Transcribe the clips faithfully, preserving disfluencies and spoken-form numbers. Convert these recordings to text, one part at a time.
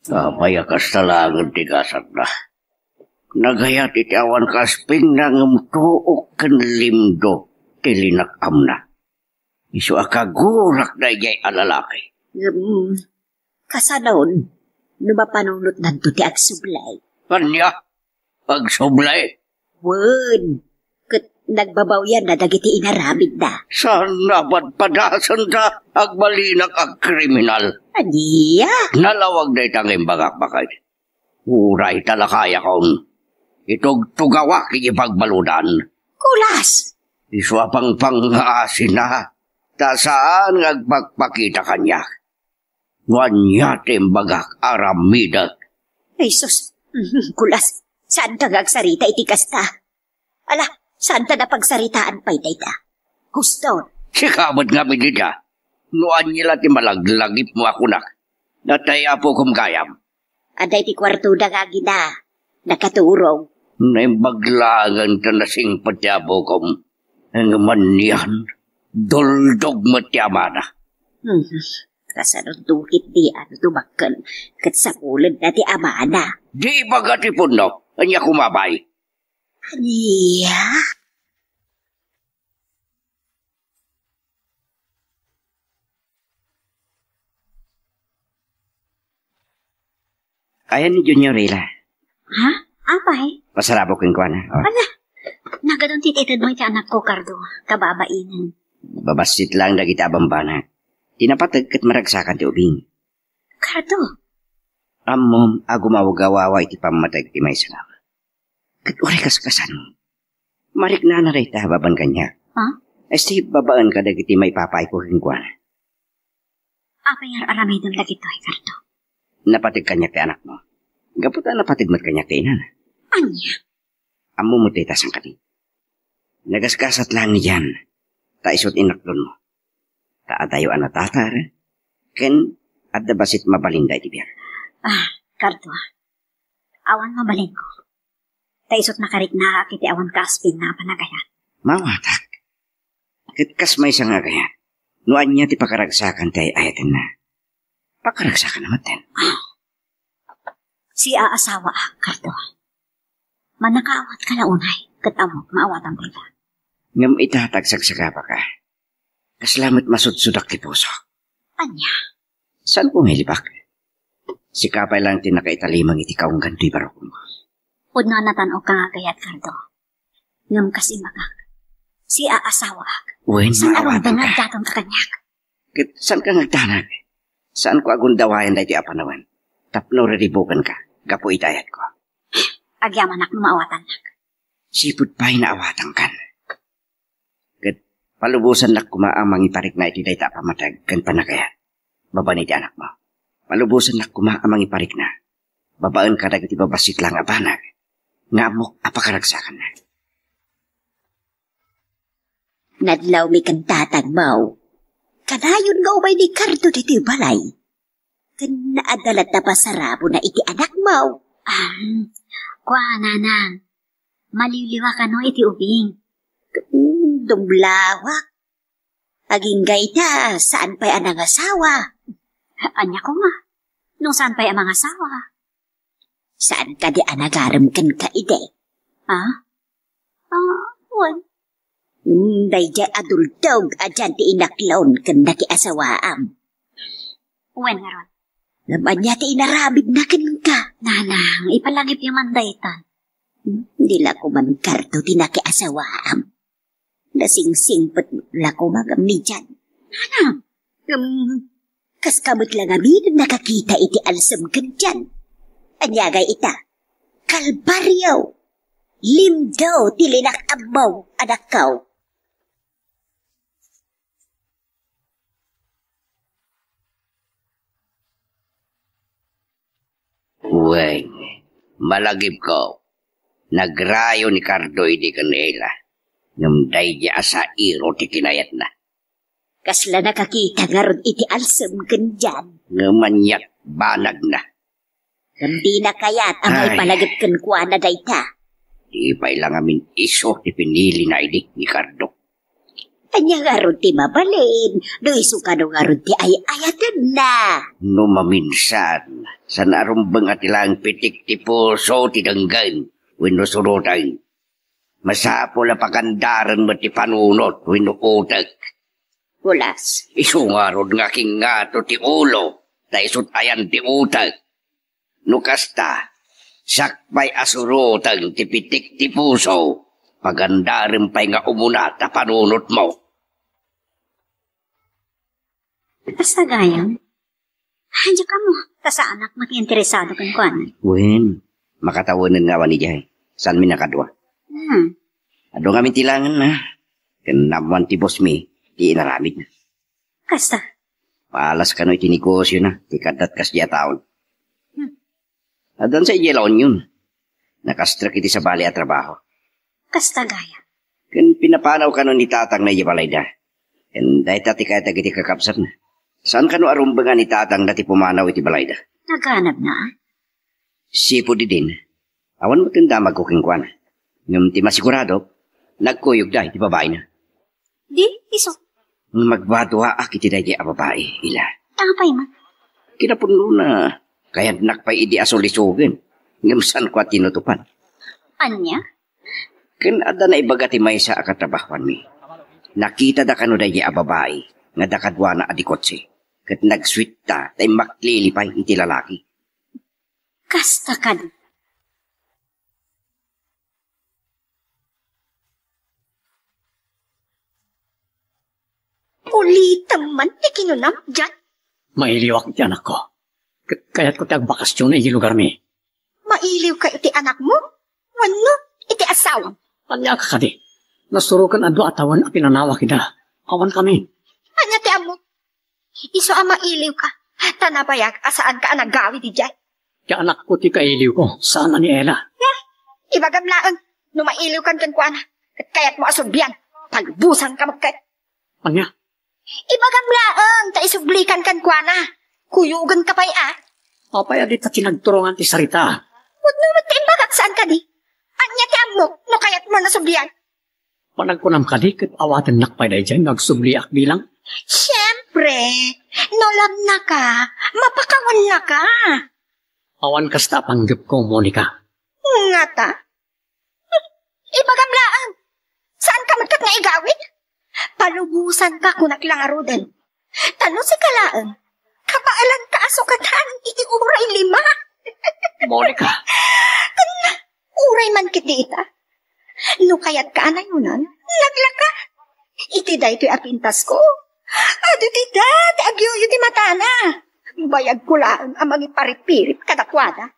Apay a kasta laengen ti gasatna? Nagayat iti awan kaspingna ngem tuok ken limdo ti linak-amna. Isu a kagurakna idiay a lalaki. Ngem, kasanon, no mapanunotnanto ti agsublay? Ania? Agsublay? Wen, ket nagbabawianna dagiti inaramidna. Saan a padpadasenda, agbalinak a kriminal. Ania? Nalawag dayta nga imbagak, baket. Uray ta lakayakon, itugtugawak iti pagbaludan. Kulas! Isu a pangpangaasina, ta saan nga agpakpakita kaniak. No ania ti imbagak, aramidek. Ay, sus. Mhm, kulas. Saanka nga agsarita iti kasta? Ala, saanta a pagsaritaan pay dayta? Huston. Sika met ngamin dita. No ania la ti malaglagipmo a kunak, natay apokom gayam. Adda iti kuartoda nga agina. Nakaturog. Naimbag laengen ta nasingpet ti apokom. Ngem anian, duldog met ti amana. Hmm. Kasano dukit di ano tumakkel ket sapulenna ti amana? Di ibaga ti punno. Ania koma, bay? Ania? Ayan ni Junior, Ila. Ha? Apay? Pasarabok kenkuana. Oh. Ala, nagadun ti itedmo iti anakko, Cardo. Kababainen. Babassit lang dagiti a bambanak. Ti napateg ket maragsakan ti ubing. Cardo. Ammom a gumawgawawa iti pammateg ti maysa nga amak. Ket uray kaskasano, mariknana dayta babaen kaniak. Ha? Isu ti babaen kadagiti maipapaayko kenkuana. Apay nga ar-aramidem dagitoy, Cardo? Napateg kaniak ti anakmo. Gapu ta napateg met kaniak ti inana. Ania? Ammom met dayta sangkadi. Nagasgasat laeng ni Jan, ta isu ti inaklonmo. Ta adayo a natatar, ken adda bassit mabalinda iti biag. Ah, Cardo, awan mabalinko. Ta isu ti nakariknaak iti awan kaaspingna a panagayat. Maawatak. Ket kas maysa nga agayat, no ania ti pakaragsakan ti ay-ayatenna, pakaragsakanna metten. Siaasawaak, Cardo. Mannakaawat ka la unay, ket ammok, maawatam dayta. Ngem ita ta agsagsagabaka, kasla met masudsudak ti pusok. Ania? Saanko nga ilibak? Sika pay laeng ti nakaitalimeng iti kaunggan toy barukmo. Pudno a natan-ok nga agayat, Cardo. Ngem kas imbagak, siaasawaak. Wen, maawatanka. Saan a rungdan nga agdatonka kaniak? Ket saanka nga agdanag? Saanko a gundawayan daytoy a panawen tapno riribukenka gapu iti ayatko. Agyamanak no maawatannak. Sipud pay naawatankan. Ket palubosannak koma a mangiparikna iti dayta a pammateg ken panagayat babaen iti anakmo. Palubosannak koma a mangiparikna babaen kadagiti babassit laeng a banag nga ammok a pakaragsakanna. Nadlawmi ken tatangmo. Kanayon nga umay ni Cardo ditoy balay. Ken adda latta pasarabona iti anakmo. Ah, kua, nanang. Maliwliwa kano iti ubing. Dumlawak. Agingga ita, saan pay a nangasawa? Ania koma? No saan pay a mangasawa? Saan kadi a nagarem kenka idi? Ha? Ah, wen. Hmm, daydiay a duldog a dian ti inaklon ken nakiasawaam. Wen ngarud. Ngem ania ti inaramidna kenka? Nanang, ipalagipyo man daytan. Hmm, di la koma Cardo ti nakiasawaam. Nasingsingpet la koma ngem ni Jan. Nanang, ngem kaska met la ngamin nakakita iti alsem ken Jan. Ania ngay ita? Kalbario! Limdo ti linak-ammo, anakko. Wen, malagipko, nagrayo ni Cardo idi ken Ela, ngem daydi a sairo ti kinayatna. Kasla nakakita ngarud iti alsem ken Jan. Ngem aniak banagna. Ngem dina kayat a maipalagip kenkuana dayta. Di pay la ngamin isu ti pinilina idi ni Cardo. Ania ngarud ti mabalin, no isu kano ngarud ti ay-ayatenna? No maminsan, saan a rumbeng a ti laeng pitik ti puso ti denggen wenno suroteng. Masapul a pagandarem met ti panunot wenno utek. Pulas. Isu ngarud nga kingngato ti ulo, ta isut ayan ti utek. No kasta, siak pay a suroteng ti pitik ti puso, pagandarem pay nga umuna ta panunotmo. Kasta gayam? Diak ammo, ta saanak met nga interesado kenkuana. Wen, makatawen nga awan idiay. Saanmi a kadua? Hmm. Adu ngamin ti langenna. Ken naammoan ti bossmi ti inaramidna. Kasta? Palas kano iti negosiona ti kaddat kasdiay a taon. Hmm. Addan sa idiay La Union. Nakastrek iti sabali a trabaho. Kasta gayam? Ken pinapanaw kano ni tatangna idiay balayda. Ken dayta ti kayat dagiti kakabsatna. Saan kano a rumbeng a ni tatangna ti pumanaw iti balayda? Naganabna? Sipud idin, awan met ti damagko kenkuana. Ngem ti masiguradok, nagkuyogda iti babaina. Di, isu. Magbaduaak iti daydiay a babai, Ila. Apay man? Kinapudnona, kayatnak pay idi a sulisogen. Ngem saanko a tinutopan. Ania? Ken adda naibaga ti maysa a katrabahoanmi. Nakitada kano daydiay a babai nga adda kaduana a di kotse. Ket nagsuitta ta immaklili pay iti lalaki. Kasta kadi. Ulitem man ti kinunam, Jan. Mailiwak iti anakko. Ket kayatko ti agbakasyon iti lugarmi. Mailiwka iti anakmo? Wenno iti asawam? Ania ka kadi? Nasuroken a dua a tawen a pinanawak ida. Awan kami. Ania ti ammok? Isu a mailiwka, ta nabayag a saanka a nagawid idiay. Ti anakko ti kailiwko, saan a ni Ella. Eh, ibagam laeng, no mailiwkan kenkuana, ket kayatmo a sublian, palubosanka met ket. Ania? Ibagam laeng, ta isublikan kenkuana. Kuyogenka pay a. Apay a dita ti nagturongan ti sarita? Pudno met ti imbagak, saan kadi? Ania ti ammok, no kayatmo a sublian? Panagkunam kadi ket awatennak pay daydiay no agsubliak bilang? Siempre, no love-naka, mapakawannaka. Awan kasta a panggepko, Monica. Ngata? Ibagam laeng. Saanka met ket nga igawid? Palubosanka, kunak la ngaruden. Ta no sika laeng, kabaelanka a sukatan iti uray lima. Monica. Ken uray man ketdi ita. No kayatka a nayonan, naglaka. Iti daytoy a pintasko, adu ti dati agyoyo ti matana. Bayagko laeng a mangiparipirit kadakuada.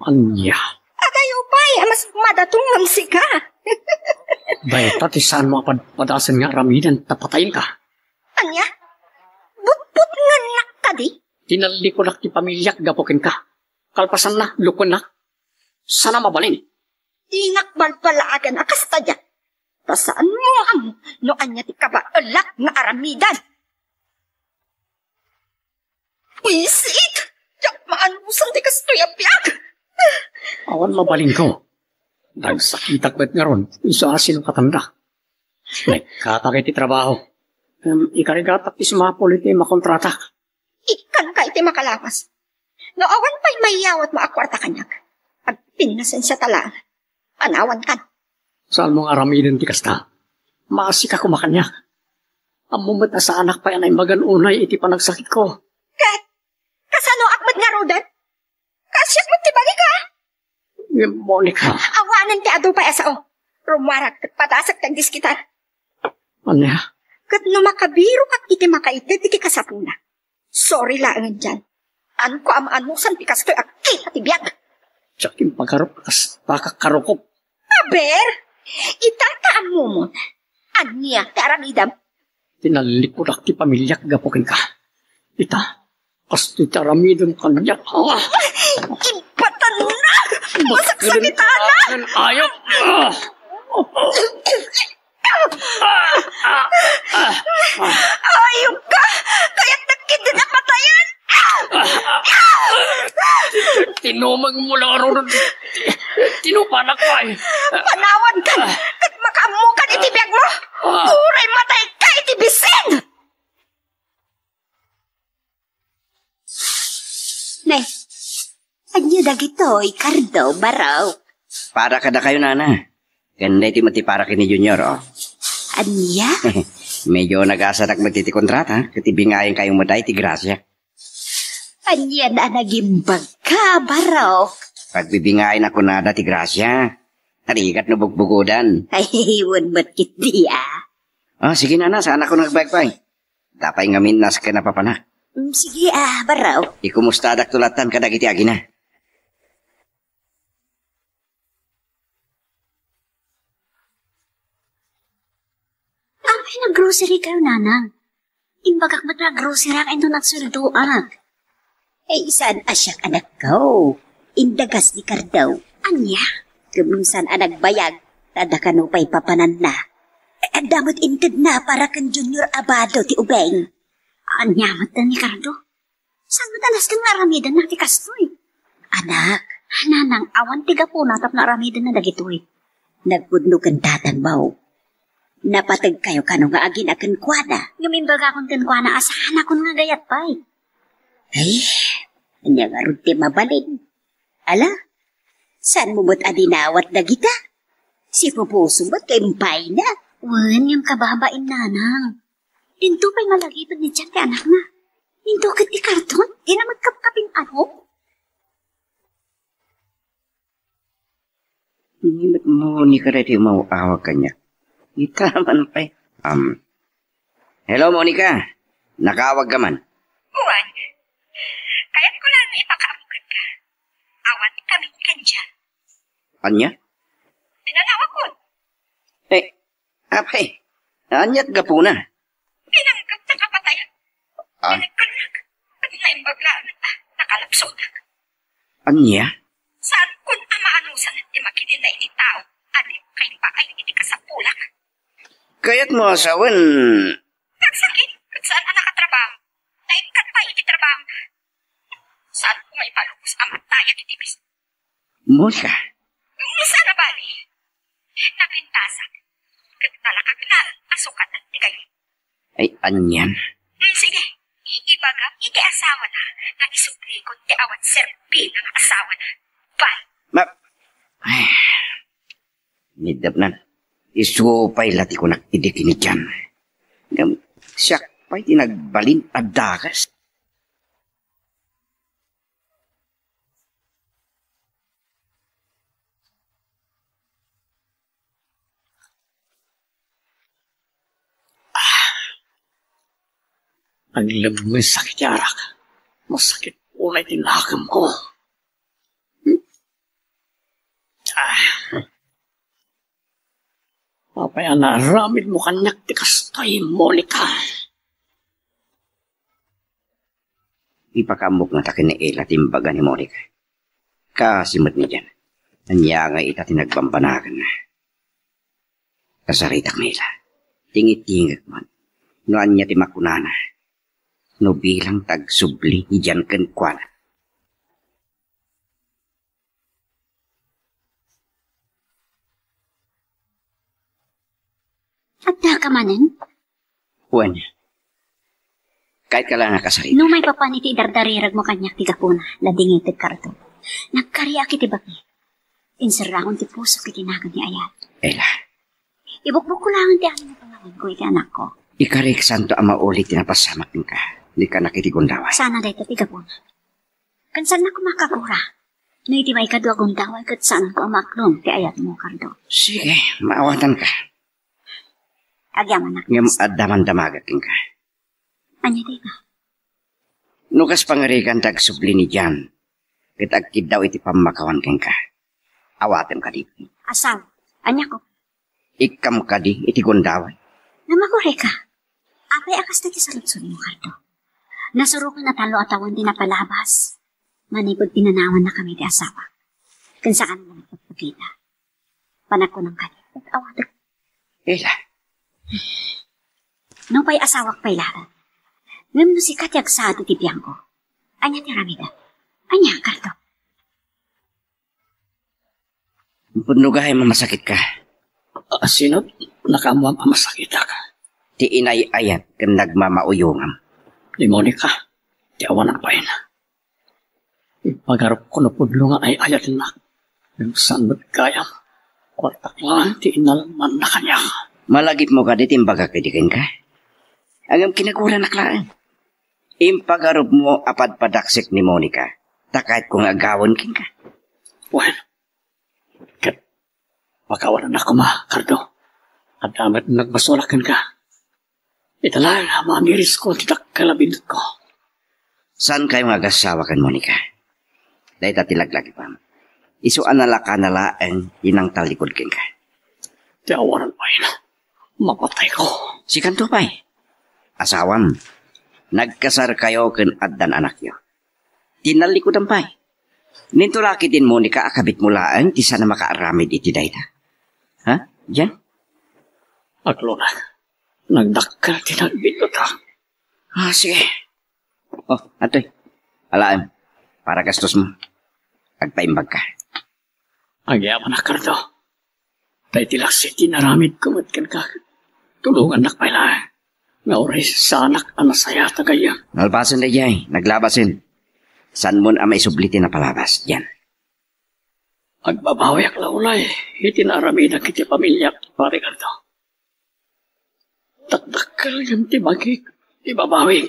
Ania? Adayo pay a mas madatung ngem sika. Dayta ti saanmo a padpadasen nga aramiden ta patayenka. Ania? Butbutngennak kadi? Tinallikunak ti pamiliak gapu kenka. Kalpasanna, lukuennak. Saan a mabalin? Dinak balbaliwen a kasta diay. Ta saanmo ammo no ania ti kabaelak nga aramiden. Buisit! Diak maanusan ti kastoy a biag! Awan mabalinko. Nagsakitak met ngarud, isu a sinungkatandak. Nagkatak iti trabaho. Ngem ikarigatak ti sumapul iti makontratak. Ikkanka iti makalawas. No awan pay mayawatmo a kuarta kaniak, agpinnasensiata laeng. Panawankan. Saanmo nga aramiden ti kasta? Maasika koma kaniak. Ammom met a saanak pay a naimbagan unay iti panagsakitko. Ket, kasanoak met ngaruden? Kaasiak met ti bagi, a? Ngem, Monica. Awanen ti adu pay a sao. Rummuarek ket padasek ti agdiskitar. Ania? Ket no makabirokak iti makaited iti kasapulna, sorry laengen diay. Saanko a maanusan ti kastoy a kita ti biag. Diak impagarop kas pakakkarukop. Aber, ita ta ammom. Ania ti aramidem? Tinallikudak ti pamiliak gapu kenka. Ita, kastoy ti aramidem kaniak. Ah! Impatanna! Masaksakitan! Ayop! Ah! Ayokka! Kayatnak ketdin a patayen! Tinumengmo la ngarud. Tinupanak pay. Panawankan ket makaammokan iti biagmo. Uray matayek Ay, ania dagitoy, Cardo, baro? Para kadakayo, nana. Ken daytoy met ti para ken ni Junior, oh. Ania? Medyo nagasadak met iti kontrata, ket ibingayankayo met ay ti grasia. Ania a nagimbagka, baro? Pagbibingayan a kunada ti grasia. Narigat no bugbugodan. Ay, wen met ketdi, ah. Ah, sige, nana, saanak a nagbayag pay. Tapay ngamin nasken a papanak. Mm, sige, ah, baro. Ikumustadak to latta kadagiti agina. Apay, naggrocery kayo, nanang? Imbagak met a grocery ak inton agsueldoak. Ay, saan a siak, anakko. Indagas ni Cardo. Ania? Ngem saan a nagbayag, ta adda kano pay papananna. Ay, adda met intedna para ken Junior a bado ti ubing. Ania met ni Cardo? Saan met a nasken nga aramidenna ti kastoy? Anak, nanang, awan ti gapuna tapno aramidenna dagitoy. Nagpudno ken tatangmo. Napategkayo kano nga agina kenkuana. Ngem imbagakon kenkuana a saanakon nga gayat pay. Ay, ania ngarud ti mabalin? Ala, saanmo met a dinawat dagita? Sipupuso met ket impayna. Wen, ngem kababain, nanang. Dinto pay malagiped ni Jan ti anakna. Dinto ket ti karton, dina met kapkapin-ano. Ni met Monica daytoy umaw-awag kaniak. Ita man pay. Um, hello, Monica. Nakaawag ka man. Juan, kayatko laeng nga ipakaammo kenka. Awan kami kenka. Ania? Pinangawagko. Eh, apay, ania ti gapuna? Pinanggep ta kapatayan. Ah. Pinagkunak. At naimbag laeng ta, nakalapsonak. Ania? Saankon a maanusan ti makidina iti tao a di kaipaay iti kasapulak. Kayatmo a sawen. Nagsakit, ket saan a nakatrabaho. Naikkat pay iti trabaho. Saanko nga ipalubos a matayag iti bis- Monica. Saan a bali. Napintasak. Ket nalakak laeng a sukatan ti gayyem. Ay, anian? Hmm, sige. Ibagam iti asawana nga isublikon ti awan serbina nga asawana. Bye. Ma-, ay, nidapnan. Isu pay la ti kunak idi kinidian. Ngem siak pay ti nagbalin a dagas. Ah. Naglebmes sakit ti arak. Masakit unay ti nakemko. Ah. Apay a naaramidmo kaniak ti kastoy, Monica? Ipakaammok ngata ken ni Ella ti imbaga ni Monica. Kaasi met ni Jan. Ania ngay ita ti nagbambanaganna? Kasaritak, Ella. Tingitingek man no ania ti makunana no bilang ti agsubli ni Jan kenkuana. Addaka manen? Wen. Kayat ka la nga kasaritak. No maipapan iti idardariragmo kaniak ti gapuna, nadingitek, Cardo. Nagkariak iti bagi. Inserrakon ti pusok iti nagan ni ayat. Ella. Ibukbukko laeng ti amin a pangawanko iti anakko. Ikarik santo a mauli ti napasamak kenka. Dika nakiti gundaway. Sana dayta ti gapuna. Ken saannak koma a kagura. No iti maikadua gundaway ket saanko a maaklon ti ayatmo, Cardo. Sige, maawatanka. Agyamanak. Ngem adda man damagek kenka. Ania dayta? No kas pangarigan ti agsubli ni Jan, ket agkiddaw iti pammakawan kenka. Awatem kadi. Asaw, ania ko? Ikkam kadi iti gundaway. Namagureka. Apay a kasta ti saludsodmo, Cardo? Nasuroken a tallo a tawen ti napalabas. Manipud pinanawannakami ti asawak. Ken saan nga nagpagpakita. Panagkunam kadi, awatek. Ella. Nupay asawak pay laeng. Ngem no sika ti agsado iti biangko, ania ti aramidem? Ania, Cardo? Pudno gayam a masakitka. Ah, sino nakaammoam a masakitak? Ti inay-ayat ken nagmamauyongam. Ni Monica, ti awan a bain. Ipagarupko no pudno nga ay-ayatennak. Ngem saan met gayam. Kuartak laeng ti inalmanna kaniak. Malagipmo kadi ti imbagak idi kenka? Ngem kinaguranak laeng. Impagarupmo a padpadaksek ni Monica, ta kayatko nga agawen kenka. Wen, ket pakawanennak koma, Cardo. Adda met nagbasolak kenka. Ita laeng a mangirisko ti dakkel a bindutko. Saankayo nga agassawa ken Monica? Dayta ti laglagipam. Isu a nalakana laeng ti nangtallikud kenka. Ti awanan pay, mapatayko. Sikanto pay. Asawam, nagkasarkayo ken addan anakyo. Tinallikudan pay. Ninto la ketdin Monica a kabitmo laeng ti saan a makaaramid iti dayta. Ha? Diyan? Aklona, nagdakkel ti nagbindutak. Ah, sige. Oh, adtoy. Alaem, para gastosmo. Agpaimbagka. Agyamanak, Cardo. Dayta la ti inaramidko met kenka. Tulongannak pay laeng. Nga uray saanak a nasayaat a gayyem. Nalpasen daydiay, naglabasen. Saanmon a maisubli ti napalabas, diyan. Agbabawiak la unay iti naaramidak iti pamiliak, Pare Cardo. Dakdakkel ngem ti bagik, ibabawi.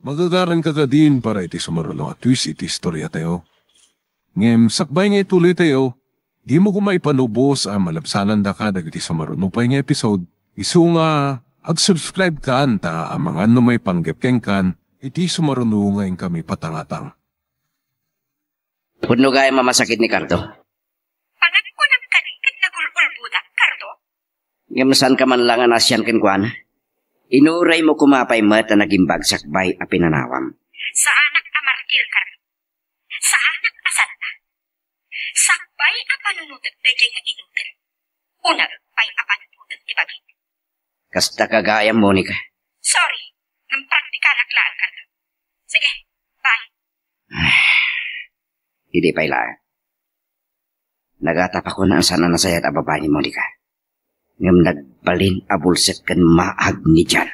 Magagaranka kadin para iti sumaruno a twist iti istoriatayo. Ngem sakbay nga ituloytayo, dimo koma ipanubos a malabsanandaka dagiti sumaruno pay nga episode, isu nga ag-subscribe kan ta amangan no maipanggep kenkan iti sumaruno nga inkami patangatang. Pudno gayam a masakit ni Cardo. Panagkunam kadi ket nagul-ulbodak, Cardo? Ngem saanka man la nga naasian kenkuana? Inuraymo koma pay met a nagimbag sakbay a pinanawam. Saanak a martir, Cardo. Saanak a santa. Sakbay a panunotek daydiay nga inuteng. Unaek pay a panunotek ti bagik. Kasta ka gayam, Monica. Sorry, ngem praktikanak laeng, Cardo. Sige, bye. Idi pay laeng. Nagatapakon a saan a nasayaat a babai ni Monica. Ngem nagbalin a bulsek ken maag ni Jan.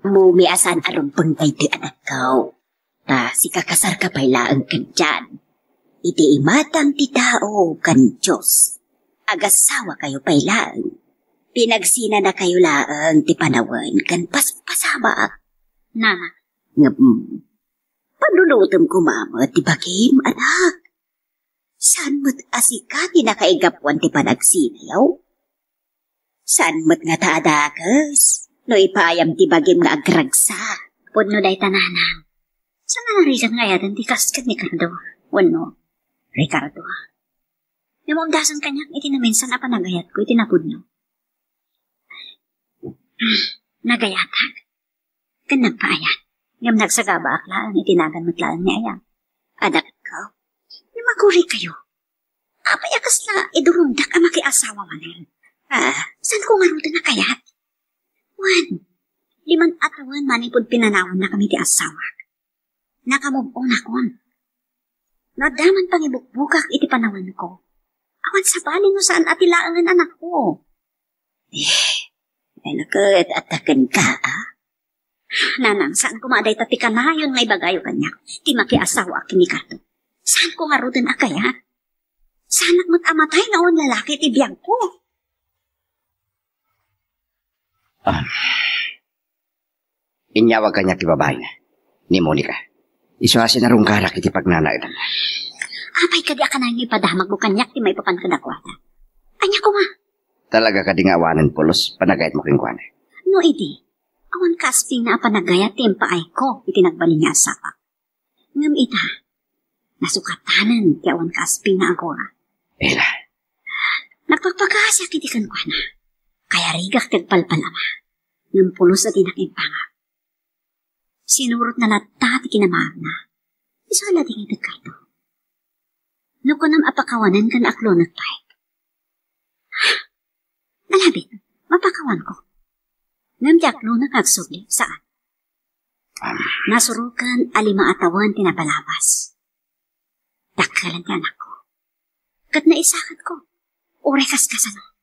Mumi a saan a rumbeng daytoy, anakko. Ta sikakasarka pay laeng ken Jan. Iti imatang ti tao ken Dios, agassawakayo pay laeng. Pinagsinanakayo laeng ti panawen ken paspasama. Nana. Ngem, panunotem koma met ti bagim, anak. Saan met a sika ti nakaigapuan ti panagsinayo? Saan met ngata a dakes no ipaayam ti bagim nga agragsa? Pudno dayta, nanang. Saan a narigat nga ayaten ti kas ken ni Cardo wenno Ricardo? Ngem umdasen kaniak iti naminsan a panagayatko iti napudno. Nagayatak ken nagpaayat. Ngem nagsagabaak laeng iti nagan met laeng ni ayam. Adakko, ngem aguraykayo. Apay a kasla idurongdak a makiasawa manen? Ah, saanko ngaruden a kayat? Wen, diman a tawen manipud pinanawannakami ti asawak. Nakamove-onakon. No adda man pangibukbukak iti panawenko, awan sabali no saan a ti laengen anakko. Eh, ano ket, adda kenka, a? Nanang, saan koma dayta ti kanayon nga ibagayo kaniak ti makiasawaak ken ni Cardo. Saanko ngaruden a kayat? Saanak met a matay nga awan lalaki iti biagko. Ah. Inyawag kaniak ti babaina, ni Monica. Isu a sinarungkarak iti pagnanaedanna. Apay kadi a kanayon nga ipadamagmo kaniak ti maipapan kadakuada? Ania koma? Talaga kadi nga awanen pulos panagayatmo kenkuana? No idi, awan kaaspina a panagayat ti impaayko iti nagbalin nga asawak. Ngem ita, nasukatanen ti awan kaaspina a gura. Ella. Nagpakpakaasiak iti kenkuana. Kayarigak ti agpalpalama. Ngem pulos a dinak imbangag. Sinurotna latta ti kinamaarna. Isu a ladingit ti Cardo. No kunam a pakawanen ken aklonek pay. Nalabit, mapakawanko. Ngem ti aklonek nga agsubli, saan. Nasuroken a lima a tawen ti napalabas. Dakkelen ti anakko. Ket naisaketko. Uray kas kasano.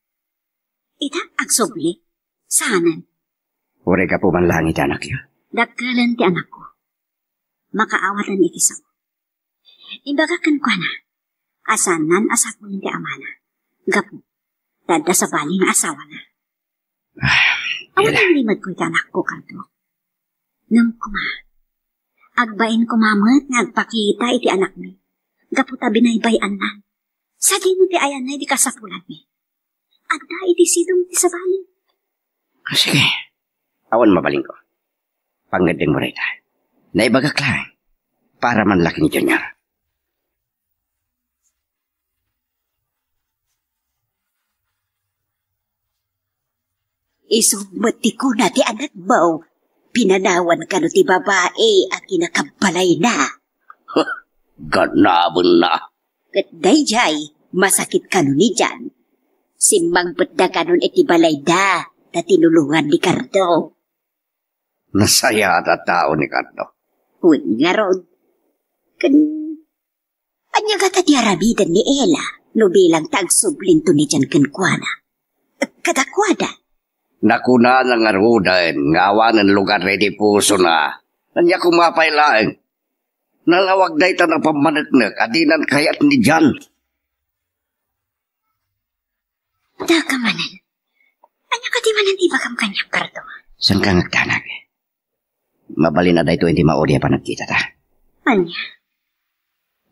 Ita, agsubli. Saanen. Uray gapu man laeng iti anakyo. Dakkel ti anakko. Makaawaten iti sao. Imbagak kenkuana a saanen a sapulen ti amana. Gapu ta adda sabali nga asawana. Ah, awan nalimed ko iti anakko, Cardo. Ngem koma, agbain koma met nga agpakita iti anakmi gapu ta binaybay-anna. Sadino ti ayanna iti kasapulanmi? Adda iti sidong ti sabali. Ah, sige. Awan mabalinko. Pangngeddengmo dayta. Naibagak laeng. Para man la ken ni Junior. Isu met ti kuna ti anakmo, pinanawan kano ti babai a kinakabbalayna. Ganabenna. Ket daydiay, masakit kano ni Jan. Simmangpetda kanon iti balayda, ta tinulongan ni Cardo. Nasayaat a tao ni Cardo. Wen ngarud. Ken Ania ngata ti aramiden ni Ela no bilang ta agsublinto ni Jan kenkuana? Kadakuada. Nakunana ngaruden nga awanen lugar iti pusona. Ania koma pay laeng? Nalawag dayta a pammaneknek a dinan kayat ni Jan. Daka manen. Ania kadi manen ti ibagam kaniak, Cardo? Saanka nga agdanag? Mabalin a daytoy ti maudi a panagkitata. Ania?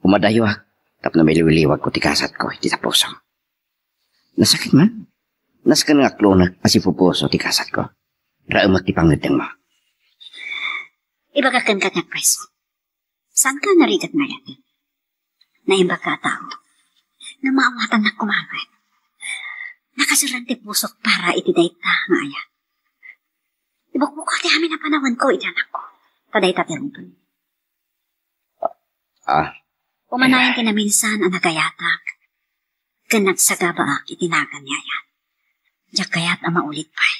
Umadayuak tapno maliwliwagko ti kasatko iti tapuso. Nasakit man. Nasken nga aklonek a sipupuso ti kasatko. Raemek ti pangngeddengmo. Ibagak kenka ti apreso. Saanka narigat nga ayaten? Naimbag a tao. Ngem maawatannak koma met. Nakaserreng ti pusok para iti dayta nga ayat. Ibukbukko ti amin a panawenko iti anakko. Ta dayta ti rumbeng. Ah. Umanayon ti naminsan a nagayatak ken nagsagabaak iti nagan ni ayat. Diak kayat a maulit pay.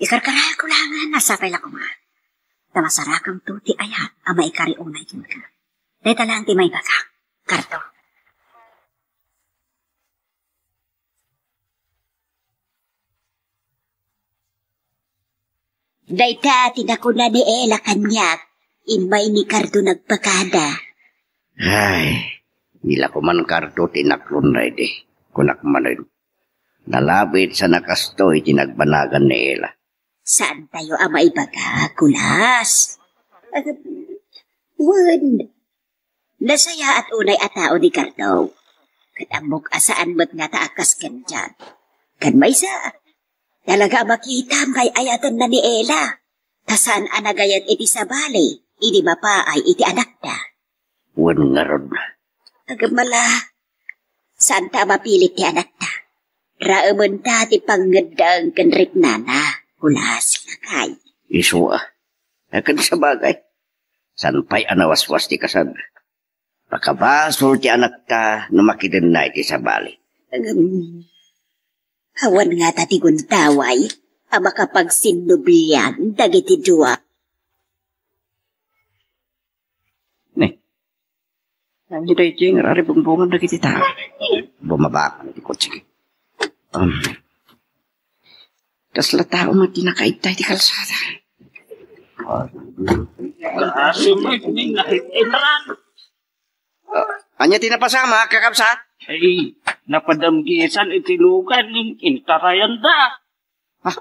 Ikarkarayko laengen a sapay la koma. Ta masarakemto ti ayat a maikari unay kenka. Dayta laeng ti maibagak, Cardo. Dayta ti nakuna ni Ela kaniak, immay ni Cardo nagpakada. Ay, dila koman Cardo ti inaklonna idi, kunak manen. Nalabit sa nakastoy ti nagbanagan ni Ela. Saantayo a maibaga, Kulas. Wen, nasayaat unay a tao ni Cardo. Ket ammok a saan met ngata a kas ken Jan. Ken maysa, talaga a makitam nga ay-ayatenna ni Ela. Ta saan a nagayat iti sabali idi mapaay iti anakda. Wen ngarud. Agmala, saanta a mapilit ti anakta. Raementa ti pangngeddeng ken riknana, Kulas, lakay. Isu a. Ken sabagay, saan pay a nawaswas ti kasam. Pakabasol ti anakta no makidenna iti sabali. Ngem, awan ngata ti gundaway a makapagsinnublian dagiti dua. Ne. Ania daytoy nga aribungbungan dagiti tao? Bumaba ako iti kotse. Um, kasla tao man ti nakaibta iti kalsada. Ania ti napasamak, kakabsat? Ay, napadamgisan iti lugan, intarayanda. Ah,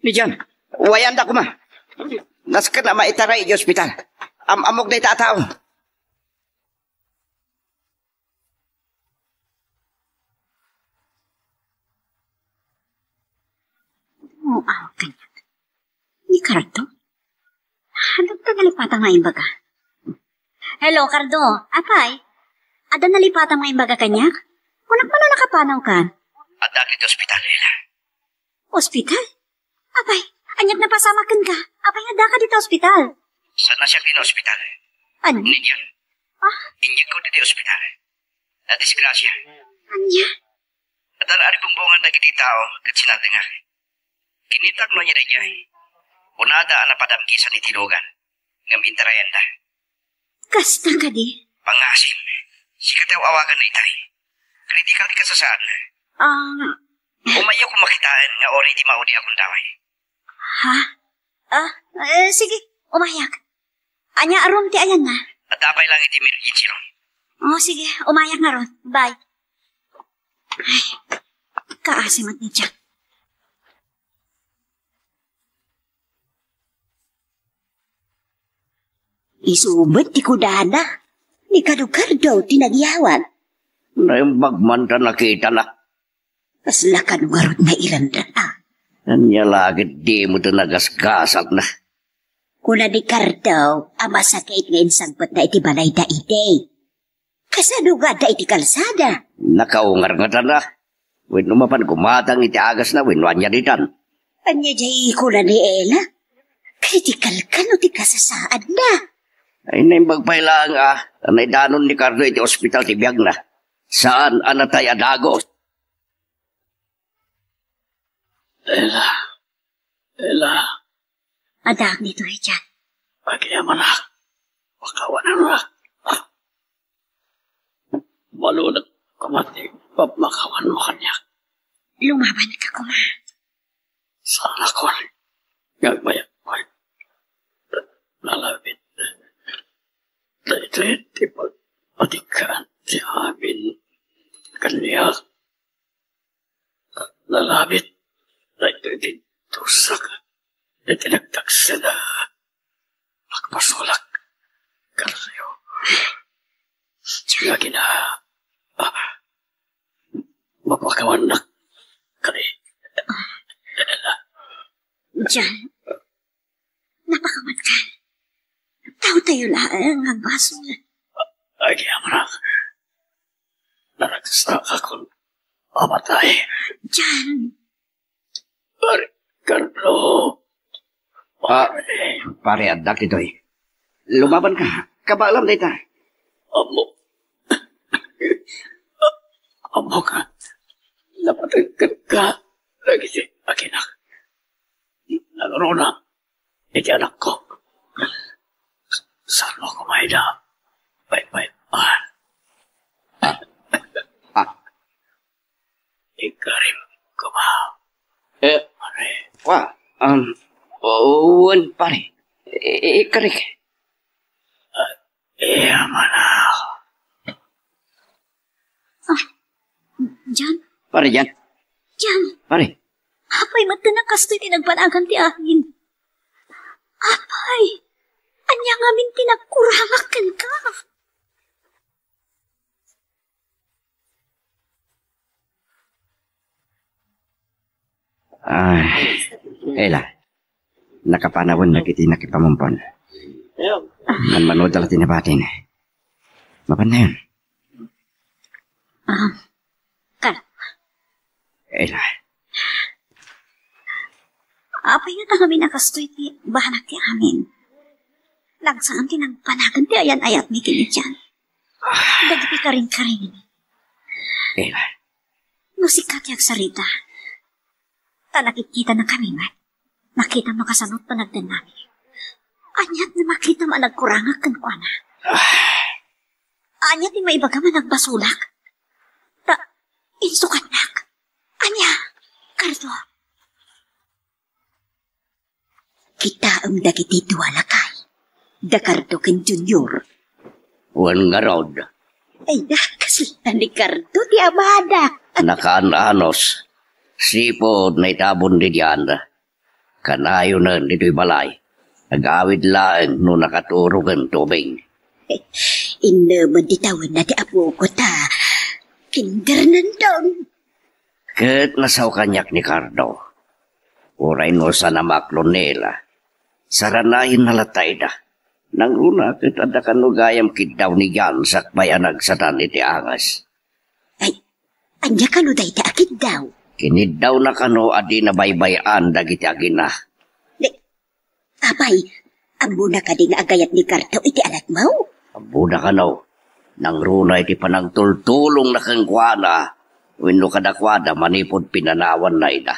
ni Jan, wayanda koma. Nasken a maitaray iti ospital. Am-, ammok dayta a tao. Aw, kaniak. Ni Cardo? Adda nalipatan nga imbaga. Hello, Cardo. Apay? Adda nalipatan nga imbaga kaniak? Kunak man a nakapanawkan. Adda ditoy ospital, Ela. Ospital? Apay, aniak napasamak kenka? Apay nga addaka dita ospital? Saan a siak dita ospital? Ania? Ni Jan. Ah? Inyegko dita ospital. Nadisgrasia. Ania? Adda aribungbungan dagiti tao ket sinadengak. Kinitak no ania daydiay. Kunada a napadamgisan iti lugan. Ngem intarayanda. Kasta kadi? Pangasim. Sika ti aw-awagan daytay. Critical ti kasasaadna. Ah. Umayak kung makitaan nga already maudi a gundaway. Ha? Ah, eh, sige, umayak. Ania, aron ti ayanna? Adda pay lang iti emergency room. Oh, sige, umayak ngarud. Bye. Ay, kaasi met ni Jack. Isu met ti kunana, ni Kano Cardo ti nagyawag. Naimbag man ta nakitana. Kasla kano ngarud nga iranra, a? Ania la ket dimo ta nagasgasatna? Kuna ni Cardo a masakit nga insangpetna iti balayda idi. Kasano nga adda iti kalsada? Nakaungar ngata na. Wenno mapan gumatang iti agasna wenno ania ditan? Ania diay kuna ni Ella? Critical kano ti kasasaadna? Ay, naimbag pay laeng a, ta naidanon ni Cardo iti ospital ti biagna. Saan a natay a dagos. Ella. Ella. Addaak ditoy, Jack. Agyamanak. Pakawanannak. Malunak koma ti pamakawanmo kaniak. Lumabanka koma. Saan a koma nga agbayag pay. Nalabit. Daytoy ti pagpatikkan ti amin kaniak. Nalabit daytoy ti dusak iti nagtaksana. Agpasulak kadakayo. Lagi na, ah, mapakawannak kadi. Jan, napakawanka. Taotayo laeng nga basol. Agyamanak. Naragsak akon mamatay. Jan. Pare Carlo. Ah, pare. Pare, addak ditoy. Lumaban ka. Kabaelam dayta. Ammo. Ammo ka. Napateg kenka dagiti aginak. Nangruna iti anakko. Saan mo kumayda? Baybay. Ah. Ah. Ikarim koma. Eh, pare. Wa, um, wen, pare. I-, ikarik. Ah, iya mana. Ah, Jan? Pare, Jan. Jan. Pare. Apay, met nga kastoy ti nagpanagan ti amin. Apay, ania ngamin ti nagkurangak kenka? Ah, Ella, nakapanawen dagiti nakipamumpon. Manmanuda la ti nabatin. Mapannayon. Ah, kal- Ella. Apay nga ta ngamin a kastoy ti banak ti amin? Nagsaan ti nagpanagan ti ayan-ayatmi ken ni Jan. Dagiti karin-karin. Ella. No sika ti agsarita, ta nakitkitanakami met, nakitam no kasano ti panagdennami. Aniat no makitam a nagkurangak kenkuana? Ania ti maibagam a nagbasolak? Ta, insukatnak. Ania, Cardo? Kitaem dagiti dua lakay, da Cardo ken Junior. Wen ngarud. Ay, da, kasla ni Cardo ti amada. Nakaan-anos. Sipud naitabon didian. Kanayonen ditoy balay. Agawid laeng no nakaturogen tubig. Innemen ti tawenna ti apoko ta kinder nandon. Ket nasao kaniak ni Cardo. Uray no saan a maklon ni Ella, saranayenna latta ida. Nangruna ket adda kano gayam kiddaw ni Jan sakbay a nagsatan iti anges. Ay, ania kano dayta a kiddaw? Kiniddawna kano a di nabaybay-an dagiti agina. Di, apay, ammona kadi nga agayat ni Cardo iti alatmo? Ammona kano. Nangruna iti panangtultulongna kenkuana wenno kadakuada manipud pinanawanna ida.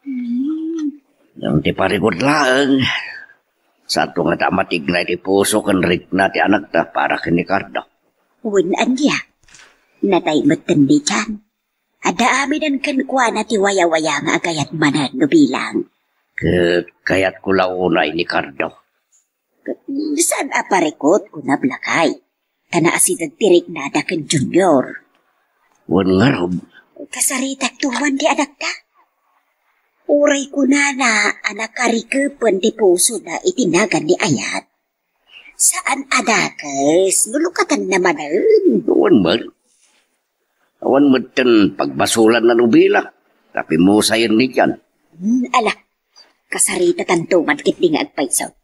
Hmm. Ngem ti parigot laeng, saanto ngata a matigna iti puso ken rikna ti anakta para ken ni Cardo. Wen ania? Natay metten ni Jan. Adda amiden kenkuana ti wayawaya nga agayat manen no bilang. Ket kayatko la unay ni Cardo. Saan a parikut, kunam lakay. Ta naasideg ti riknada ken Junior. Wen ngarud. Kasaritak tuman ti anakta. Uray kunana a nakarikepen ti pusona iti nagan ni Ayat. Saan a dakes, no lukatanna manen. Wen met. Awan metten pagbasolanna no bilang. Ta pimusayen ni Jan. Hmm, ala, kasaritatanto man ketdi nga agpayso.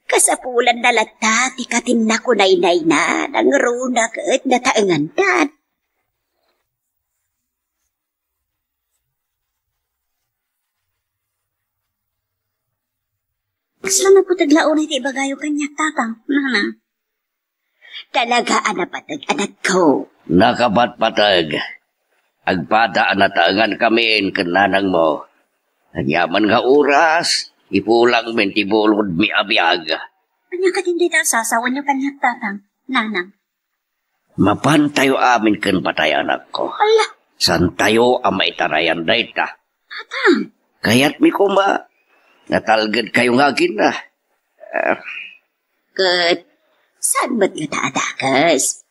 Kasapulanna latta ti katinna kunaynayna, nangruna ket nataengandan. Kasla napateg la unay ti ibagayo kaniak, Tatang, Nanang? Talaga a napateg, anakko. Nakapatpateg. Agpada a nataengan kamin ken nanangmo. Aniaman nga oras, ipulangmin ti bulodmi a biag. Ania kadin dayta a sasawenyo kaniak, Tatang, Nanang? Mapantayo amin ken patay, anakko. Ala! Saantayo a maitarayan dayta. Tatang! Kayatmi koma, natalgedkayo nga agina. Ah. Ket, saan met ngata a dakes?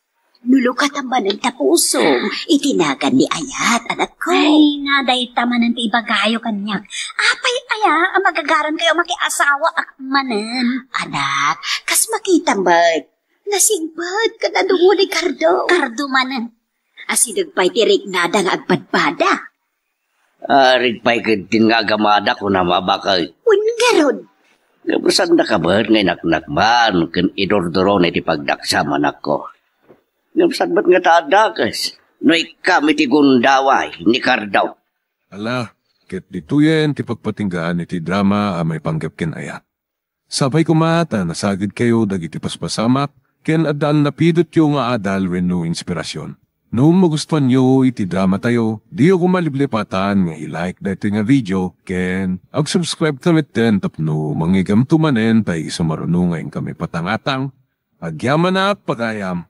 No lukatan manen ta pusom, iti nagan ni Ayat, anakko. Ay, nga dayta manen ti ibagayo kaniak. Apay aya a magagarankayo a makiasawaak manen? Anak, kas makita met, nasingpet ket adu ni Cardo. Cardo manen. Asideg pay ti riknada nga agpadpada. Arik pay ketdin nga agamada, kunam a bakay. Wen ngarud. Ngem saandaka met nga inaknakman ken idurdurona iti pagdaksam, anakko. Ngem saan met ngata a dakes no ikkam iti gundaway ni Cardo. Ala, ket ditoyen ti pagpatinggaan iti drama a maipanggep ken Ayat. Sapay koma ta nasagidkayo dagiti paspasamak ken adda a napidotyo nga adal wenno inspirasyon. No magustuanyo iti dramatayo, diyo koma liplipatan nga i-like daytoy nga video ken ag-subscribe ta metten tapno mangigamto manen ta isu maruno nga inkami patangatang. Agyamanak pagayam.